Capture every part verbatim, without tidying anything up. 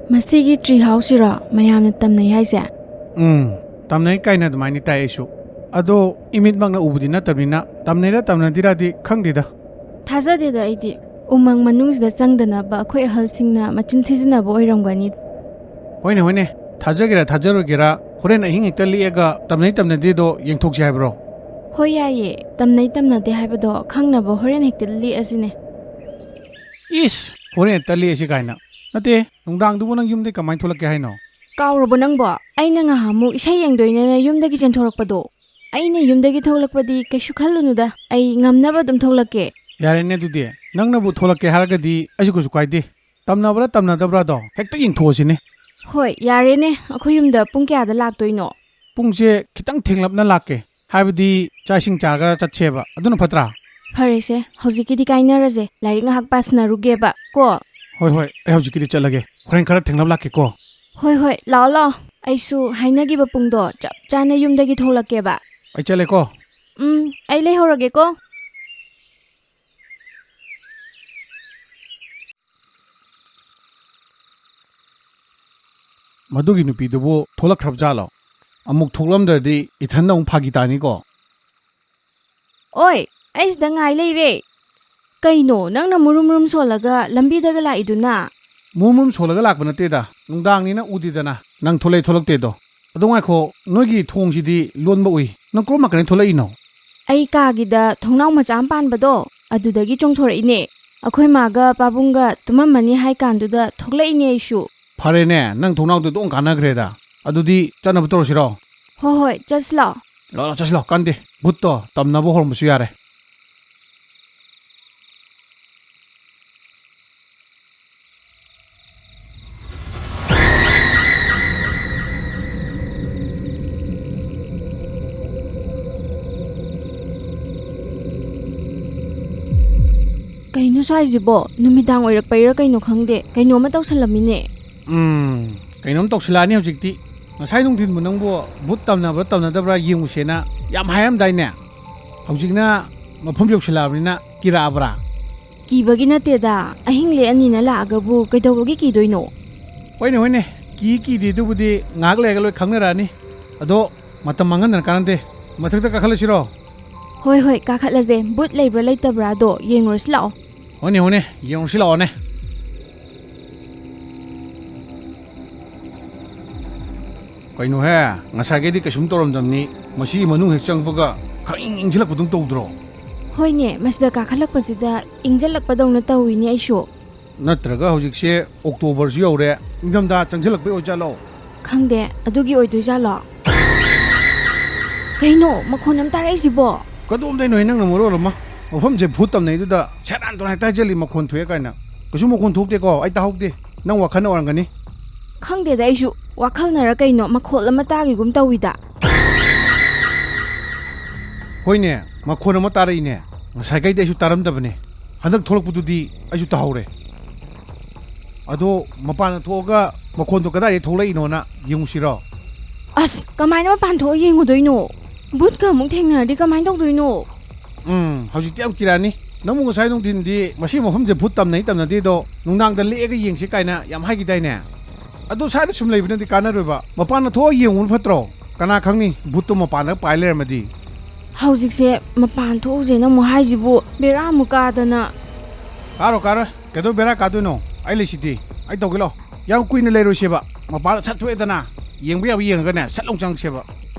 ꯃꯁꯤꯒꯤ ꯇ꯭ꯔꯤ ꯍꯥꯎꯁꯁꯤꯔꯣ ꯃꯌꯥꯝꯅ ꯇꯝꯅꯩ ꯍꯥꯏꯁꯦ? ꯎꯝ, ꯇꯝꯅꯩ ꯀꯥꯏꯅ ꯑꯗꯨꯃꯥꯏꯅ ꯇꯥꯏ ꯑꯩꯁꯨ꯫ ꯑꯗꯣ ꯏꯃꯤꯠꯃꯛꯅ ꯎꯕꯗꯤ ꯅꯠꯇꯕꯅꯤꯅ ꯇꯝꯅꯩꯔꯥ ꯇꯝꯅꯗꯤꯔꯥꯗꯤ ꯈꯪꯗꯦꯗ꯫ ꯊꯥꯖꯗꯦꯗ ꯑꯩꯗꯤ꯫ ꯎꯃꯪ ꯃꯅꯨꯡꯁꯤꯗ ꯆꯪꯗꯅꯕ ꯑꯩꯈꯣꯏ ꯑꯍꯜꯁꯤꯡꯅ ꯃꯆꯤꯟ ꯊꯤꯖꯤꯟꯅꯕ ꯑꯣꯏꯔꯝꯒꯅꯤ꯫ ꯍꯣꯏꯅꯦ, ꯍꯣꯏꯅꯦ, ꯊꯥꯖꯒꯦꯔꯥ ꯊꯥꯖꯔꯣꯏꯒꯦꯔꯥ, ꯍꯣꯔꯦꯟ ꯑꯍꯤꯡ ꯍꯦꯛꯇ ꯂꯦꯛꯑꯒ ꯇꯝꯅꯩ ꯇꯝꯅꯗꯦꯗꯣ ꯌꯦꯡꯊꯣꯛꯁꯤ ꯍꯥꯏꯕ꯭ꯔꯣ? ꯍꯣꯏ, ꯌꯥꯏꯌꯦ꯫ ꯇꯝꯅꯩ ꯇꯝꯅꯗꯦ ꯍꯥꯏꯕꯗꯣ ꯈꯪꯅꯕ ꯍꯣꯔꯦꯟ ꯍꯦꯛꯇ ꯂꯦꯛꯑꯁꯤꯅꯦ꯫ ꯏꯁ! ꯍꯣꯔꯦꯟ ꯍꯦꯛꯇ ꯂꯦꯛꯑꯁꯤ ꯀꯥꯏꯅ꯫ ꯅꯠꯇꯦ, ꯅꯨꯡꯗꯥꯡꯗꯨꯕꯨ ꯅꯪ ꯌꯨꯝꯗꯩ ꯀꯃꯥꯏꯅ ꯊꯣꯛꯂꯛꯀꯦ ꯍꯥꯏꯅꯣ? ꯀꯥꯎꯔꯕꯣ ꯅꯪꯕꯣ? ꯑꯩꯅ ꯉꯍꯥꯟꯃꯨꯛ ꯏꯁꯩ ꯌꯦꯡꯗꯣꯏꯅꯦꯅ ꯌꯨꯝꯗꯒꯤ ꯆꯦꯟꯊꯣꯔꯛꯄꯗꯣ꯫ ꯑꯩꯅ ꯌꯨꯝꯗꯒꯤ ꯊꯣꯛꯂꯛꯄꯗꯤ ꯀꯩꯁꯨ ꯈꯜꯂꯨꯅꯨꯗ, ꯑꯩ ꯉꯝꯅꯕ ꯑꯗꯨꯝ ꯊꯣꯛꯂꯛꯀꯦ꯫ ꯌꯥꯔꯦꯅꯦ ꯑꯗꯨꯗꯤ, ꯅꯪꯅꯕꯨ ꯊꯣꯛꯂꯛꯀꯦ ꯍꯥꯏꯔꯒꯗꯤ ꯑꯩꯁꯨ ꯀꯩꯁꯨ ꯀꯥꯏꯗꯦ꯫ ꯇꯝꯅꯕ꯭ꯔꯥ ꯇꯝꯅꯗꯕ꯭ꯔꯥꯗꯣ ꯍꯦꯛꯇ ꯌꯦꯡꯊꯣꯛꯑꯁꯤꯅꯦ꯫ ꯍꯣꯏ, ꯌꯥꯔꯦꯅꯦ, ꯑꯩꯈꯣꯏ ꯌꯨꯝꯗ ꯄꯨꯡ ꯀꯌꯥꯗ ꯂꯥꯛꯇꯣꯏꯅꯣ? ꯄꯨꯡꯁꯦ ꯈꯤꯇꯪ ꯊꯦꯡꯂꯞꯅ ꯂꯥꯛꯀꯦ, ꯍꯥꯏꯕꯗꯤ ꯆꯥꯛ ꯏꯁꯤꯡ ꯆꯥꯔꯒ ꯆꯠꯁꯦꯕ, ꯑꯗꯨꯅ ꯐꯠꯇ꯭ꯔꯥ? ꯐꯔꯦꯁꯦ, ꯍꯧꯖꯤꯛꯀꯤꯗꯤ ꯀꯥꯏꯅꯔꯁꯦ, ꯂꯥꯏꯔꯤꯛ ꯉꯥꯏꯍꯥꯛ ꯄꯥꯁꯟꯅꯔꯨꯒꯦꯕ ꯀꯣ꯫ ꯍꯣꯏ, ꯍꯣꯏ, ꯑꯩ ꯍꯧꯖꯤꯛꯀꯤꯗꯤ ꯆꯠꯂꯒꯦ, ꯍꯣꯔꯦꯟ ꯈꯔ ꯊꯦꯡꯂꯞ ꯂꯥꯛꯀꯦꯀꯣ꯫ ꯍꯣꯏ, ꯍꯣꯏ, ꯂꯥꯛꯑꯣ, ꯂꯥꯛꯑꯣ, ꯑꯩꯁꯨ ꯍꯥꯏꯅꯈꯤꯕ ꯄꯨꯡꯗꯣ ꯆꯞ ꯆꯥꯅ ꯌꯨꯝꯗꯒꯤ ꯊꯣꯛꯂꯛꯀꯦꯕ꯫ ꯑꯩ ꯆꯠꯂꯦꯀꯣ꯫ ꯎꯝ, ꯑꯩ ꯂꯩꯍꯧꯔꯒꯦꯀꯣ꯫ ꯃꯗꯨꯒꯤ ꯅꯨꯄꯤꯗꯨꯕꯨ ꯊꯣꯛꯂꯛꯈ꯭ꯔꯕ ꯖꯥꯠꯂꯣ? ꯑꯃꯨꯛ ꯊꯣꯛꯂꯝꯗ꯭ꯔꯗꯤ ꯏꯊꯟꯗ ꯑꯃꯨꯛ ꯐꯥꯒꯤ ꯇꯥꯅꯤꯀꯣ꯫ ꯑꯣꯏ, ꯑꯩ ꯁꯤꯗ ꯉꯥꯏ ꯂꯩꯔꯦ꯫ ꯀꯩꯅꯣ, ꯅꯪꯅ ꯃꯨꯔꯨꯝ ꯃꯨꯔꯨꯝ ꯁꯣꯜꯂꯒ ꯂꯝꯕꯤꯗꯒ ꯂꯥꯛꯏꯗꯨꯅ? ꯃꯨꯔꯨꯝ ꯃꯨꯔꯨꯝ ꯁꯣꯜꯂꯒ ꯂꯥꯛꯄ ꯅꯠꯇꯦꯗ, ꯅꯨꯡꯗꯥꯡꯅꯤꯅ ꯎꯗꯦꯗꯅ ꯅꯪ ꯊꯣꯛꯂꯛꯏ ꯊꯣꯛꯂꯛꯇꯦꯗꯣ꯫ ꯑꯗꯣ ꯉꯥꯏꯈꯣ, ꯅꯣꯏꯒꯤ ꯊꯣꯡꯁꯤꯗꯤ ꯂꯣꯟꯕ ꯎꯏ, ꯅꯪ ꯀꯔꯣꯝ ꯅꯥꯀꯟꯗꯩ ꯊꯣꯛꯂꯛꯏꯅꯣ? ꯑꯩ ꯀꯥꯒꯤꯗ ꯊꯣꯡꯅꯥꯎ ꯃꯆꯥ ꯑꯃ ꯄꯥꯟꯕꯗꯣ, ꯑꯗꯨꯗꯒꯤ ꯆꯣꯡꯊꯣꯔꯛꯏꯅꯦ꯫ ꯑꯩꯈꯣꯏ ꯃꯥꯒ ꯄꯥꯕꯨꯡꯒ ꯇꯨꯝꯃꯝꯃꯅꯤ ꯍꯥꯏ ꯀꯥꯟꯗꯨꯗ ꯊꯣꯛꯂꯛꯏꯅꯦ ꯑꯩꯁꯨ꯫ ꯐꯔꯦꯅꯦ, ꯅꯪ ꯊꯣꯡꯅꯥꯎꯗꯣ ꯑꯗꯨꯝ ꯀꯥꯟꯅꯈ꯭ꯔꯦꯗ꯫ ꯑꯗꯨꯗꯤ ꯆꯠꯅꯕ ꯇꯧꯔꯁꯤꯔꯣ? ꯍꯣꯏ, ꯍꯣꯏ, ꯆꯠꯁꯤ ꯂꯥꯛꯑꯣ꯫ ꯂꯥꯛꯑꯣ, ꯂꯥꯛꯑꯣ, ꯆꯠꯁꯤ ꯂꯥꯛꯑꯣ, ꯀꯥꯟꯗꯦ꯫ ꯚꯨꯠꯇꯣ ꯇꯝꯅꯕ ꯍꯧꯔꯝꯕꯁꯨ ꯌꯥꯔꯦ꯫ ꯀꯩꯅꯣ ꯁ꯭ꯋꯥꯏꯁꯤꯕꯣ? ꯅꯨꯃꯤꯗꯥꯡ ꯑꯣꯏꯔꯛꯄꯩꯔꯥ ꯀꯩꯅꯣ ꯈꯪꯗꯦ, ꯀꯩꯅꯣꯝꯃ ꯇꯧꯁꯜꯂꯝꯃꯤꯅꯦ꯫ ꯎꯝ, ꯀꯩꯅꯣꯝ ꯇꯧꯁꯤꯜꯂꯛꯑꯅꯤ ꯍꯧꯖꯤꯛꯇꯤ꯫ ꯉꯁꯥꯏ ꯅꯨꯡꯊꯤꯟꯕꯨ ꯅꯪꯕꯨ ꯚꯨꯠ ꯇꯝꯅꯕ꯭ꯔꯥ ꯇꯝꯅꯗꯕ꯭ꯔꯥ ꯌꯦꯡꯉꯨꯁꯦꯅ ꯌꯥꯝ ꯍꯥꯏꯔꯝꯗꯥꯏꯅꯦ? ꯍꯧꯖꯤꯛꯅ ꯃꯐꯝ ꯌꯧꯁꯤꯜꯂꯛꯑꯕꯅꯤꯅ ꯀꯤꯔꯛꯑꯕ꯭ꯔꯥ? ꯀꯤꯕꯒꯤ ꯅꯠꯇꯦꯗ, ꯑꯍꯤꯡ ꯂꯦꯛꯑꯅꯤꯅ ꯂꯥꯛꯑꯒꯕꯨ ꯀꯩꯗꯧꯕꯒꯤ ꯀꯤꯗꯣꯏꯅꯣ? ꯍꯣꯏꯅꯦ, ꯍꯣꯏꯅꯦ, ꯀꯤ ꯀꯤꯗꯦ, ꯑꯗꯨꯕꯨꯗꯤ ꯉꯥꯏꯍꯥꯛ ꯂꯩꯔꯒ ꯂꯣꯏ ꯈꯪꯅꯔꯛꯑꯅꯤ꯫ ꯑꯗꯣ ꯃꯇꯝ ꯃꯥꯡꯍꯟꯗꯅ ꯀꯥꯟꯅꯗꯦ, ꯃꯊꯛꯇ ꯀꯥꯈꯠꯂꯁꯤꯔꯣ? ꯍꯣꯏ, ꯍꯣꯏ, ꯀꯥꯈꯠꯂꯁꯦ꯫ ꯕꯨꯠ ꯂꯩꯕ꯭ꯔꯥ ꯂꯩꯇꯕ꯭ꯔꯥꯗꯣ ꯌꯦꯡꯉꯨꯔꯁꯤ ꯂꯥꯛꯑꯣ꯫ ꯍꯣꯏꯅꯦ, ꯍꯣꯏꯅꯦ, ꯌꯦꯡꯉꯨꯁꯤ ꯂꯥꯛꯑꯣꯅꯦ꯫ ꯀꯩꯅꯣꯍꯦ, ꯉꯁꯥꯏꯈꯩꯗꯤ ꯀꯩꯁꯨꯝ ꯇꯧꯔꯝꯗꯕꯅꯤ, ꯃꯁꯤ ꯃꯅꯨꯡ ꯍꯦꯛ ꯆꯪꯕꯒ ꯈꯪꯏꯪ ꯏꯪꯁꯤꯜꯂꯛꯄꯗꯧ ꯇꯧꯗ꯭ꯔꯣ? ꯍꯣꯏꯅꯦ, ꯃꯁꯤꯗ ꯀꯥꯈꯠꯂꯛꯄꯁꯤꯗ ꯏꯪꯁꯤꯜꯂꯛꯄꯗꯧꯅ ꯇꯧꯏꯅꯦ ꯑꯩꯁꯨ꯫ ꯅꯠꯇ꯭ꯔꯒ ꯍꯧꯖꯤꯛꯁꯦ ꯑꯣꯛꯇꯣꯕꯔꯁꯨ ꯌꯧꯔꯦ, ꯅꯤꯡꯊꯝꯊꯥ ꯆꯪꯁꯤꯜꯂꯛꯄꯩ ꯑꯣꯏꯖꯥꯠꯂꯣ? ꯈꯪꯗꯦ, ꯑꯗꯨꯒꯤ ꯑꯣꯏꯗꯣꯏꯖꯥꯠꯂꯣ? ꯀꯩꯅꯣ ꯃꯈꯣꯟ ꯑꯃ ꯇꯥꯔꯛꯏꯁꯤꯕꯣ? ꯀꯗꯣꯝꯗꯩꯅꯣꯍꯦ ꯅꯪꯅ ꯃꯔꯣꯜ ꯑꯃ? ꯃꯐꯝꯁꯦ ꯚꯨꯠ ꯇꯝꯅꯩꯗꯨꯗ ꯁꯦꯔꯥꯟ ꯇꯨꯔꯥꯟ ꯍꯦꯛꯇ ꯍꯥꯏꯖꯜꯂꯤ, ꯃꯈꯣꯟ ꯊꯣꯛꯑꯦ ꯀꯥꯏꯅ꯫ ꯀꯩꯁꯨ ꯃꯈꯣꯟ ꯊꯣꯛꯇꯦꯀꯣ, ꯑꯩ ꯇꯥꯍꯧꯗꯦ꯫ ꯅꯪ ꯋꯥꯈꯜꯅ ꯑꯣꯏꯔꯝꯒꯅꯤ꯫ ꯈꯪꯗꯦꯗ ꯑꯩꯁꯨ, ꯋꯥꯈꯜꯅꯔ ꯀꯩꯅꯣ ꯃꯈꯣꯜ ꯑꯃ ꯇꯥꯈꯤꯒꯨꯝ ꯇꯧꯋꯤꯗ꯫ ꯍꯣꯏꯅꯦ, ꯃꯈꯣꯟ ꯑꯃ ꯇꯥꯔꯛꯏꯅꯦ꯫ ꯉꯁꯥꯏꯈꯩꯗꯤ ꯑꯩꯁꯨ ꯇꯥꯔꯝꯗꯕꯅꯦ꯫ ꯍꯟꯗꯛ ꯊꯣꯛꯂꯛꯄꯗꯨꯗꯤ ꯑꯩꯁꯨ ꯇꯥꯍꯧꯔꯦ꯫ ꯑꯗꯣ ꯃꯄꯥꯟꯗ ꯊꯣꯛꯑꯒ ꯃꯈꯣꯟꯗꯣ ꯀꯗꯥꯏꯗꯒꯤ ꯊꯣꯛꯂꯛꯏꯅꯣꯅ ꯌꯦꯡꯉꯨꯁꯤꯔꯣ? ꯑꯁ, ꯀꯃꯥꯏꯅ ꯃꯄꯥꯟ ꯊꯣꯛꯑ ꯌꯦꯡꯉꯨꯗꯣꯏꯅꯣ? ꯚꯨꯠꯀ ꯑꯃꯨꯛ ꯊꯦꯡꯅꯔꯗꯤ ꯀꯃꯥꯏꯅ ꯇꯧꯗꯣꯏꯅꯣ? ꯎꯝ, ꯍꯧꯖꯤꯛꯇꯤ ꯌꯥꯝ ꯀꯤꯔꯛꯑꯅꯤ꯫ ꯅꯪꯕꯨ ꯉꯁꯥꯏ ꯅꯨꯡꯊꯤꯟꯗꯤ ꯃꯁꯤ ꯃꯐꯝꯁꯦ ꯚꯨꯠ ꯇꯝꯅꯩ ꯇꯝꯅꯗꯦꯗꯣ, ꯅꯨꯡꯗꯥꯡꯗ ꯂꯦꯛꯑꯒ ꯌꯦꯡꯁꯤ ꯀꯥꯏꯅ ꯌꯥꯝ ꯍꯥꯏꯈꯤꯗꯥꯏꯅꯦ? ꯑꯗꯨ ꯁ꯭ꯋꯥꯏꯗ ꯁꯨꯝ ꯂꯩꯕꯅꯗꯤ ꯀꯥꯟꯅꯔꯣꯏꯕ꯫ ꯃꯄꯥꯟꯗ ꯊꯣꯛꯑ ꯌꯦꯡꯉꯨꯕꯅ ꯐꯠꯇ꯭ꯔꯣ? ꯀꯅꯥ ꯈꯪꯅꯤ, ꯚꯨꯠꯇꯣ ꯃꯄꯥꯟꯗ ꯄꯥꯏ ꯂꯩꯔꯝꯃꯗꯤ? ꯍꯧꯖꯤꯛꯁꯦ ꯃꯄꯥꯟ ꯊꯣꯛꯎꯁꯦꯅ ꯑꯃꯨꯛ ꯍꯥꯏꯁꯤꯕꯨ ꯕꯦꯔꯥ ꯑꯃꯨꯛ ꯀꯥꯗꯅ꯫ ꯀꯥꯔꯣ, ꯀꯥꯔꯣꯏ꯫ ꯀꯩꯗꯧ ꯕꯦꯔꯥ ꯀꯥꯗꯣꯏꯅꯣ? ꯑꯩ ꯂꯩꯁꯤꯗꯤ꯫ ꯑꯩ ꯇꯧꯒꯦ ꯂꯥꯎ꯫ ꯌꯥꯝ ꯀꯨꯏꯅ ꯂꯩꯔꯣꯏꯁꯦꯕ꯫ ꯃꯄꯥꯟꯗ ꯁꯠ ꯊꯣꯛꯑꯦꯗꯅ, ꯌꯦꯡꯕ ꯌꯥꯕ ꯌꯦꯡꯉꯒꯅꯦ, ꯁꯠ ꯂꯥꯎ ꯆꯪꯉꯛꯁꯦꯕ꯫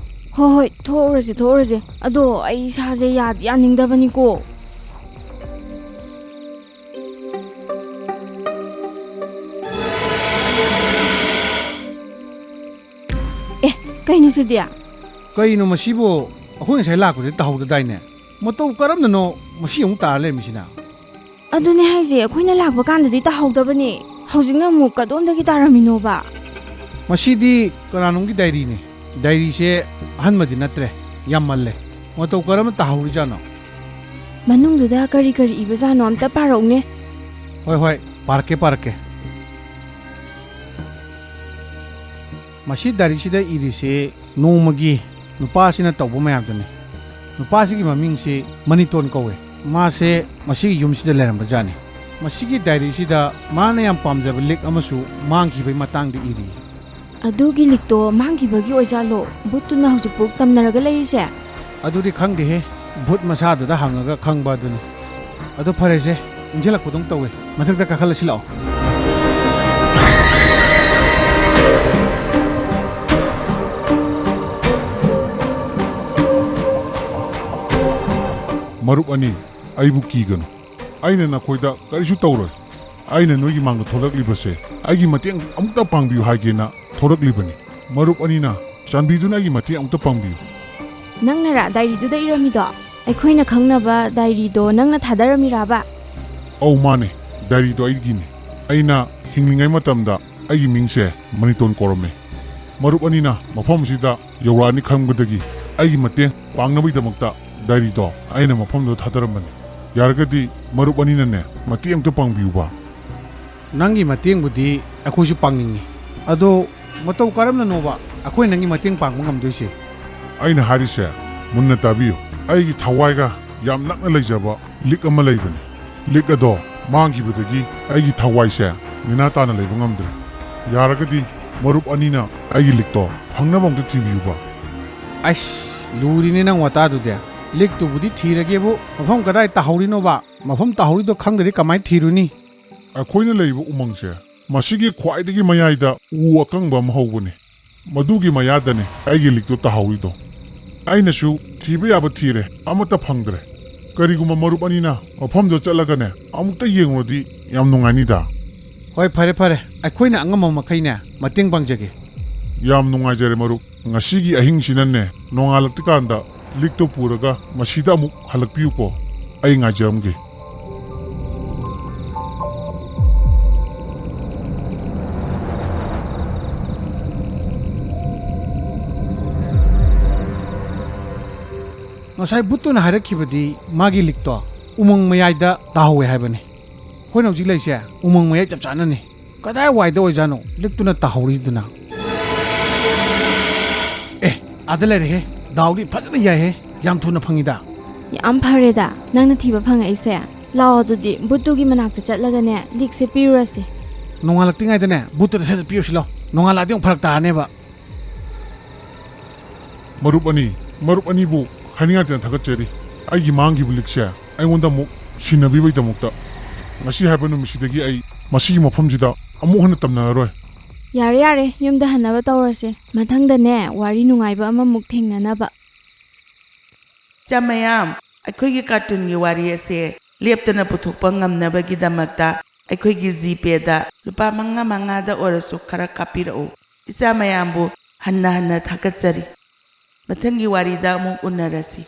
ꯍꯣꯏ, ꯍꯣꯏ, ꯊꯣꯛꯎꯔꯁꯦ, ꯊꯣꯛꯎꯔꯁꯦ꯫ ꯑꯗꯣ ꯑꯩ ꯏꯁꯥꯁꯦ ꯌꯥꯗꯤ ꯌꯥꯅꯤꯡꯗꯕꯅꯤꯀꯣ꯫ ꯑꯦ, ꯀꯩꯅꯣ ꯁꯤꯗꯤ? ꯀꯩꯅꯣ ꯃꯁꯤꯕꯨ? ꯑꯩꯈꯣꯏ ꯉꯁꯥꯏ ꯂꯥꯛꯄꯗꯗꯤ ꯇꯥꯍꯧꯗꯗꯥꯏꯅꯦ? ꯃꯇꯧ ꯀꯔꯝꯅꯅꯣ ꯃꯁꯤ ꯑꯃꯨꯛ ꯇꯥꯔ ꯂꯩꯔꯝꯃꯤꯁꯤꯅ? ꯑꯗꯨꯅꯦ ꯍꯥꯏꯁꯦ, ꯑꯩꯈꯣꯏꯅ ꯂꯥꯛꯄ ꯀꯥꯟꯗꯗꯤ ꯇꯥꯍꯧꯗꯕꯅꯦ꯫ ꯍꯧꯖꯤꯛꯅ ꯑꯃꯨꯛ ꯀꯗꯣꯝꯗꯒꯤ ꯇꯥꯔꯝꯃꯤꯅꯣꯕ? ꯃꯁꯤꯗꯤ ꯀꯅꯥꯅꯣꯝꯒꯤ ꯗꯥꯏꯔꯤꯅꯦ꯫ ꯗꯥꯏꯔꯤꯁꯦ ꯑꯍꯟꯕꯗꯤ ꯅꯠꯇ꯭ꯔꯦ, ꯌꯥꯝꯃꯜꯂꯦ꯫ ꯃꯇꯧ ꯀꯔꯝꯅ ꯇꯥꯍꯧꯔꯤꯖꯥꯠꯅꯣ? ꯃꯅꯨꯡꯗꯨꯗ ꯀꯔꯤ ꯀꯔꯤ ꯏꯕꯖꯥꯠꯅꯣ ꯑꯝꯇ ꯄꯥꯔꯛꯎꯅꯦ꯫ ꯍꯣꯏ, ꯍꯣꯏ, ꯄꯥꯔꯛꯀꯦ, ꯄꯥꯔꯛꯀꯦ꯫ ꯃꯁꯤ ꯗꯥꯏꯔꯤꯁꯤꯗ ꯏꯔꯤꯁꯤ ꯅꯣꯡꯃꯒꯤ ꯅꯨꯄꯥꯁꯤꯅ ꯇꯧꯕ ꯃꯌꯥꯝꯗꯨꯅꯤ꯫ ꯅꯨꯄꯥꯁꯤꯒꯤ ꯃꯃꯤꯡꯁꯤ ꯃꯅꯤꯇꯣꯟ ꯀꯧꯋꯦ꯫ ꯃꯥꯁꯦ ꯃꯁꯤꯒꯤ ꯌꯨꯝꯁꯤꯗ ꯂꯩꯔꯝꯕ ꯖꯥꯠꯅꯤ꯫ ꯃꯁꯤꯒꯤ ꯗꯥꯏꯔꯤꯁꯤꯗ ꯃꯥꯅ ꯌꯥꯝ ꯄꯥꯝꯖꯕ ꯂꯤꯛ ꯑꯃꯁꯨ ꯃꯥꯡꯈꯤꯕꯒꯤ ꯃꯇꯥꯡꯗ ꯏꯔꯤ꯫ ꯑꯗꯨꯒꯤ ꯂꯤꯛꯇꯣ ꯃꯥꯡꯈꯤꯕꯒꯤ ꯑꯣꯏꯖꯥꯠꯂꯣ ꯚꯨꯠꯇꯨꯅ ꯍꯧꯖꯤꯛꯐꯥꯎ ꯇꯝꯅꯔꯒ ꯂꯩꯔꯤꯁꯦ? ꯑꯗꯨꯗꯤ ꯈꯪꯗꯦꯍꯦ, ꯚꯨꯠ ꯃꯁꯥꯗꯨꯗ ꯍꯪꯉꯒ ꯈꯪꯕ ꯑꯗꯨꯅꯤ꯫ ꯑꯗꯣ ꯐꯔꯦꯁꯦ, ꯏꯟꯁꯤꯜꯂꯛꯄꯗꯧ ꯇꯧꯋꯦ, ꯃꯊꯛꯇ ꯀꯥꯈꯠꯂꯁꯤ ꯂꯥꯛꯑꯣ꯫ ꯃꯔꯨꯞ ꯑꯅꯤ, ꯑꯩꯕꯨ ꯀꯤꯒꯅꯨ꯫ ꯑꯩꯅ ꯅꯈꯣꯏꯗ ꯀꯔꯤꯁꯨ ꯇꯧꯔꯣꯏ꯫ ꯑꯩꯅ ꯅꯣꯏꯒꯤ ꯃꯥꯡꯗ ꯊꯣꯛꯂꯛꯂꯤꯕꯁꯦ ꯑꯩꯒꯤ ꯃꯇꯦꯡ ꯑꯃꯨꯛꯇ ꯄꯥꯡꯕꯤꯌꯨ ꯍꯥꯏꯒꯦꯅ ꯊꯣꯛꯂꯛꯂꯤꯕꯅꯤ꯫ ꯃꯔꯨꯞ ꯑꯅꯤꯅ ꯆꯥꯟꯕꯤꯗꯨꯅ ꯑꯩꯒꯤ ꯃꯇꯦꯡ ꯑꯃꯨꯛꯇ ꯄꯥꯡꯕꯤꯌꯨ꯫ ꯅꯪꯅꯔ ꯗꯥꯏꯔꯤꯗꯨꯗ ꯏꯔꯝꯃꯤꯗꯣ? ꯑꯩꯈꯣꯏꯅ ꯈꯪꯅꯕ ꯗꯥꯏꯔꯤꯗꯣ ꯅꯪꯅ ꯊꯥꯗꯔꯝꯃꯤꯔꯥꯕ? ꯑꯧ, ꯃꯥꯅꯦ, ꯗꯥꯏꯔꯤꯗꯣ ꯑꯩꯒꯤꯅꯦ꯫ ꯑꯩꯅ ꯍꯤꯡꯂꯤꯉꯩ ꯃꯇꯝꯗ ꯑꯩꯒꯤ ꯃꯤꯡꯁꯦ ꯃꯅꯤꯇꯣꯟ ꯀꯧꯔꯝꯃꯦ꯫ ꯃꯔꯨꯞ ꯑꯅꯤꯅ ꯃꯐꯝ ꯑꯁꯤꯗ ꯌꯧꯔꯛꯑꯅꯤ ꯈꯪꯕꯗꯒꯤ ꯑꯩꯒꯤ ꯃꯇꯦꯡ ꯄꯥꯡꯅꯕꯒꯤꯗꯃꯛꯇ ꯗꯥꯏꯔꯤꯗꯣ ꯑꯩꯅ ꯃꯐꯝꯗꯨꯗ ꯊꯥꯗꯔꯝꯕꯅꯤ꯫ ꯌꯥꯔꯒꯗꯤ ꯃꯔꯨꯞ ꯑꯅꯤꯅꯅꯦ, ꯃꯇꯦꯡ ꯑꯝꯇ ꯄꯥꯡꯕꯤꯌꯨꯕ꯫ ꯅꯪꯒꯤ ꯃꯇꯦꯡꯕꯨꯗꯤ ꯑꯩꯈꯣꯏꯁꯨ ꯄꯥꯡꯅꯤꯡꯉꯤ, ꯑꯗꯣ ꯃꯇꯧ ꯀꯔꯝꯅꯅꯣꯕ ꯑꯩꯈꯣꯏ ꯅꯪꯒꯤ ꯃꯇꯦꯡ ꯄꯥꯡꯕ ꯉꯝꯗꯣꯏꯁꯦ? ꯑꯩꯅ ꯍꯥꯏꯔꯤꯁꯦ ꯃꯨꯟꯅ ꯇꯥꯕꯤꯌꯨ꯫ ꯑꯩꯒꯤ ꯊꯋꯥꯏꯒ ꯌꯥꯝ ꯅꯛꯅ ꯂꯩꯖꯕ ꯂꯤꯛ ꯑꯃ ꯂꯩꯕꯅꯤ꯫ ꯂꯤꯛ ꯑꯗꯣ ꯃꯥꯡꯈꯤꯕꯗꯒꯤ ꯑꯩꯒꯤ ꯊꯋꯥꯏꯁꯦ ꯅꯦꯅꯥ ꯇꯥꯅ ꯂꯩꯕ ꯉꯝꯗ꯭ꯔꯦ꯫ ꯌꯥꯔꯒꯗꯤ ꯃꯔꯨꯞ ꯑꯅꯤꯅ ꯑꯩꯒꯤ ꯂꯤꯛꯇꯣ ꯐꯪꯅꯕ ꯑꯝꯇ ꯊꯤꯕꯤꯌꯨꯕ꯫ ꯑꯩꯁ, ꯂꯨꯔꯤꯅꯦ ꯅꯪ ꯋꯥꯇꯥꯗꯨꯗꯤ꯫ ꯂꯤꯛꯇꯨꯕꯨꯗꯤ ꯊꯤꯔꯒꯦꯕꯨ, ꯃꯐꯝ ꯀꯗꯥꯏ ꯇꯥꯍꯧꯔꯤꯅꯣꯕ? ꯃꯐꯝ ꯇꯥꯍꯧꯔꯤꯗꯣ ꯈꯪꯗ꯭ꯔꯗꯤ ꯀꯃꯥꯏꯅ ꯊꯤꯔꯨꯅꯤ? ꯑꯩꯈꯣꯏꯅ ꯂꯩꯔꯤꯕ ꯎꯃꯪꯁꯦ, ꯃꯁꯤꯒꯤ ꯈ꯭ꯋꯥꯏꯗꯒꯤ ꯃꯌꯥꯏꯗ ꯎ ꯑꯀꯪꯕ ꯑꯃ ꯍꯧꯕꯅꯤ꯫ ꯃꯗꯨꯒꯤ ꯃꯌꯥꯗꯅꯦ ꯑꯩꯒꯤ ꯂꯤꯛꯇꯣ ꯇꯥꯍꯧꯔꯤꯗꯣ꯫ ꯑꯩꯅꯁꯨ ꯊꯤꯕ ꯌꯥꯕ ꯊꯤꯔꯦ, ꯑꯃꯠꯇ ꯐꯪꯗ꯭ꯔꯦ꯫ ꯀꯔꯤꯒꯨꯝꯕ ꯃꯔꯨꯞ ꯑꯅꯤꯅ ꯃꯐꯝꯗꯨꯗ ꯆꯠꯂꯒꯅꯦ, ꯑꯃꯨꯛꯇ ꯌꯦꯡꯉꯨꯔꯗꯤ ꯌꯥꯝ ꯅꯨꯡꯉꯥꯏꯅꯤꯗ꯫ ꯍꯣꯏ, ꯐꯔꯦ, ꯐꯔꯦ, ꯑꯩꯈꯣꯏꯅ ꯑꯉꯝꯕ ꯃꯈꯩꯅꯦ ꯃꯇꯦꯡ ꯄꯥꯡꯖꯒꯦ꯫ ꯌꯥꯝ ꯅꯨꯡꯉꯥꯏꯖꯔꯦ ꯃꯔꯨꯞ꯫ ꯉꯁꯤꯒꯤ ꯑꯍꯤꯡꯁꯤꯅꯅꯦ, ꯅꯣꯡꯉꯥꯜꯂꯛꯇ꯭ꯔꯤꯀꯥꯟꯗ ꯂꯤꯛꯇꯣ ꯄꯨꯔꯒ ꯃꯁꯤꯗ ꯑꯃꯨꯛ ꯍꯜꯂꯛꯄꯤꯌꯨꯀꯣ꯫ ꯑꯩ ꯉꯥꯏꯖꯔꯝꯒꯦ꯫ ꯉꯁꯥꯏ ꯚꯨꯠꯇꯨꯅ ꯍꯥꯏꯔꯛꯈꯤꯕꯗꯤ ꯃꯥꯒꯤ ꯂꯤꯛꯇꯣ ꯎꯃꯪ ꯃꯌꯥꯏꯗ ꯇꯥꯍꯧꯋꯦ ꯍꯥꯏꯕꯅꯤ꯫ ꯑꯩꯈꯣꯏꯅ ꯍꯧꯖꯤꯛ ꯂꯩꯁꯦ ꯎꯃꯪ ꯃꯌꯥꯏ ꯆꯞ ꯆꯥꯅꯅꯤ꯫ ꯀꯗꯥꯏꯋꯥꯏꯗ ꯑꯣꯏꯖꯥꯠꯅꯣ ꯂꯤꯛꯇꯨꯅ ꯇꯥꯍꯧꯔꯤꯗꯨꯅ? ꯑꯦ, ꯑꯥꯗ ꯂꯩꯔꯦꯍꯦ꯫ ꯗꯥꯎꯗꯤ ꯐꯖꯅ ꯌꯥꯏꯍꯦ, ꯌꯥꯝ ꯊꯨꯅ ꯐꯪꯉꯤꯗ꯫ ꯌꯥꯝ ꯐꯔꯦꯗ, ꯅꯪꯅ ꯊꯤꯕ ꯐꯪꯉꯛꯏꯁꯦ꯫ ꯂꯥꯛꯑꯣ, ꯑꯗꯨꯗꯤ ꯕꯨꯠꯇꯨꯒꯤ ꯃꯅꯥꯛꯇ ꯆꯠꯂꯒꯅꯦ, ꯂꯤꯛꯁꯦ ꯄꯤꯔꯨꯔꯁꯤ꯫ ꯅꯣꯡꯉꯥꯜꯂꯛꯇ꯭ꯔꯤꯉꯩꯗꯅꯦ ꯕꯨꯠꯇꯨꯗ ꯁꯠ ꯁꯠ ꯄꯤꯔꯨꯁꯤ ꯂꯥꯛꯑꯣ, ꯅꯣꯡꯉꯥꯜꯂꯛꯑꯗꯤ ꯑꯃꯨꯛ ꯐꯔꯛ ꯇꯥꯔꯅꯦꯕ꯫ ꯃꯔꯨꯞ ꯑꯅꯤ, ꯃꯔꯨꯞ ꯑꯅꯤꯕꯨ ꯍꯥꯏꯅꯤꯡꯉꯥꯏ ꯂꯩꯇꯅ ꯊꯥꯒꯠꯆꯔꯤ꯫ ꯑꯩꯒꯤ ꯃꯥꯡꯈꯤꯕ ꯂꯤꯛꯁꯦ ꯑꯩꯉꯣꯟꯗ ꯑꯃꯨꯛ ꯁꯤꯟꯅꯕꯤꯕꯒꯤꯗꯃꯛꯇ꯫ ꯉꯁꯤ ꯍꯥꯏꯕ ꯅꯨꯃꯤꯠꯁꯤꯗꯒꯤ ꯑꯩ ꯃꯁꯤꯒꯤ ꯃꯐꯝꯁꯤꯗ ꯑꯃꯨꯛ ꯍꯟꯅ ꯇꯝꯅꯔꯔꯣꯏ꯫ ꯌꯥꯔꯦ, ꯌꯥꯔꯦ, ꯌꯨꯝꯗ ꯍꯟꯅꯕ ꯇꯧꯔꯁꯦ꯫ ꯃꯊꯪꯗꯅꯦ, ꯋꯥꯔꯤ ꯅꯨꯡꯉꯥꯏꯕ ꯑꯃꯃꯨꯛ ꯊꯦꯡꯅꯅꯕ꯫ ꯏꯆꯥ ꯃꯌꯥꯝ, ꯑꯩꯈꯣꯏꯒꯤ ꯀꯥꯔꯇꯨꯟꯒꯤ ꯋꯥꯔꯤ ꯑꯁꯦ ꯂꯦꯞꯇꯅ ꯄꯨꯊꯣꯛꯄ ꯉꯝꯅꯕꯒꯤꯗꯃꯛꯇ ꯑꯩꯈꯣꯏꯒꯤ ꯖꯤꯄꯦꯗ ꯂꯨꯄꯥ ꯃꯉꯥ ꯃꯉꯥꯗ ꯑꯣꯏꯔꯁꯨ ꯈꯔ ꯀꯥꯞꯄꯤꯔꯛꯎ꯫ ꯏꯆꯥ ꯃꯌꯥꯝꯕꯨ ꯍꯟꯅ ꯍꯟꯅ ꯊꯥꯒꯠꯆꯔꯤ꯫ ꯃꯊꯪꯒꯤ ꯋꯥꯔꯤꯗ ꯑꯃꯨꯛ ꯎꯅꯔꯁꯤ꯫